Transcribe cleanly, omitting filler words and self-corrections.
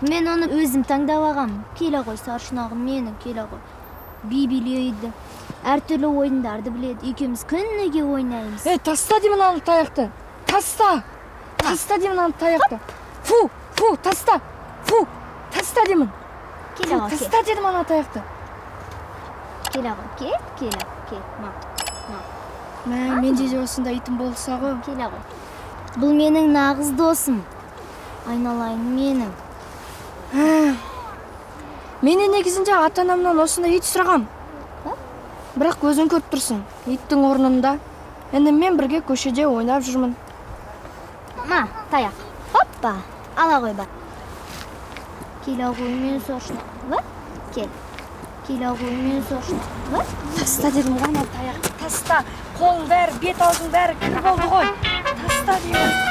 Мен оны өзім таңдап алғам. Келе ғой, саршұнағым менің, келе ғой. Би билейді, әртүрлі ойындарды біледі. Екеуміз күніге ойнаймыз. Ей, таста деймін ана таяқты, таста, таста деймін ана таяқты. Фу, фу, таста, фу, таста деймін. Келе фу, ғой, кел. Таста дедім ана таяқты. Келе ғой, кел, келе, кел, ма, ма. Мә, менде де осындай итім болса ғой. Келе ғой. Бұл менің нағыз досым, айналайын менің. Мен де негізінде ата анамнан осындай ит сұрағам, бірақ өзің көріп тұрсың, иттің орнында ініммен бірге көшеде ойнап жүрмін. Ма, таяқ, оппа, ала ғой, бар, келе ғой, мен соршына, кел, келе ғой, мен соршына. Таста дедім ғой ана таяқты, таста. Қолың бәрі, бет аузың бәрі кір болды ғой, таста деймін.